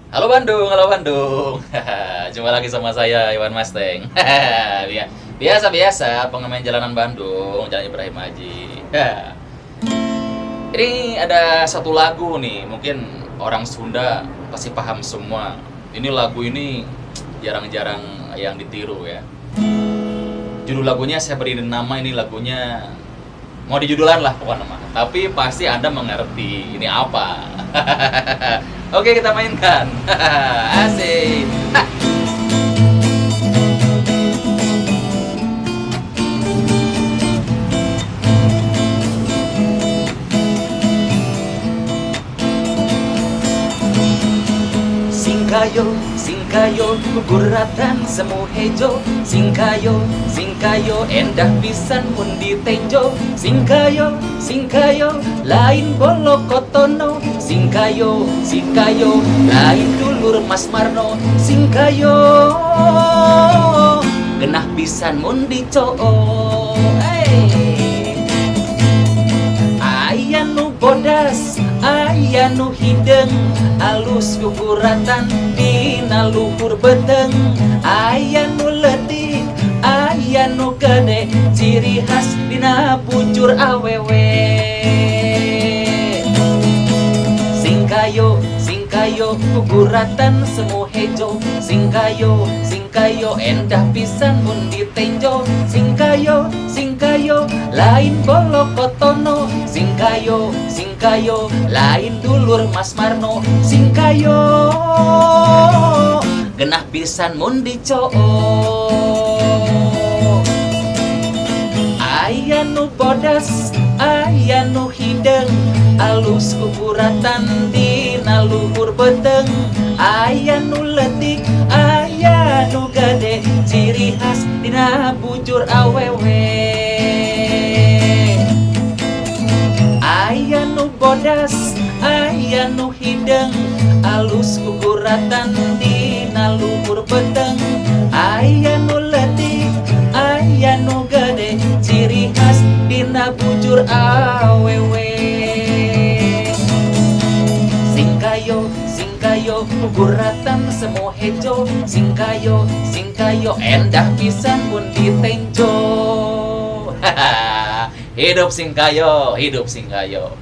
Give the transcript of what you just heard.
Halo Bandung, halo Bandung. Jumpa lagi sama saya Iwan Masteng. Biasa-biasa pengamen jalanan Bandung, Jalan Ibrahim Haji. Ini ada satu lagu nih, mungkin orang Sunda pasti paham semua. Ini lagu ini jarang-jarang yang ditiru ya. Judul lagunya saya beri nama, ini lagunya mau dijudulan lah pokoknya mah. Tapi pasti Anda mengerti ini apa. Oke, kita mainkan. Asik. Singkayo, singkayo, guguratan semu hejo. Singkayo, singkayo, endah pisan mun ditenjo. Singkayo, singkayo, lain bolo kotono. Singkayo, singkayo, lain dulur Mas Marno. Singkayo, genah pisan mun dicoo. Hey. Aya nu bodas, aya nu hideung, alus guguratan dina luhur beteng. Aya nu leutik, aya nu gede, ciri khas dina bujur awewe. Singkayo, singkayo, guguratan semu hejo. Singkayo, singkayo, endah pisan mun ditenjo. Singkayo, singkayo, lain bolo kotono. Singkayo, singkayo, lain dulur Mas Marno. Singkayo, genah pisan mun dicoo. Aya nu bodas, aya nu hideung, alus guguratan dina luhur beteng. Aya nu leutik, aya nu gede, ciri khas dina bujur awewe. Aya nu bodas, aya nu hideung, alus guguratan dina luhur beteng. Aya nu leutik, aya nu gede, ciri khas dina bujur awewe. Singkayo, singkayo, guguratan semu hejo. Singkayo, singkayo, endah pisan mun ditenjo. Hidup Singkayo, hidup Singkayo.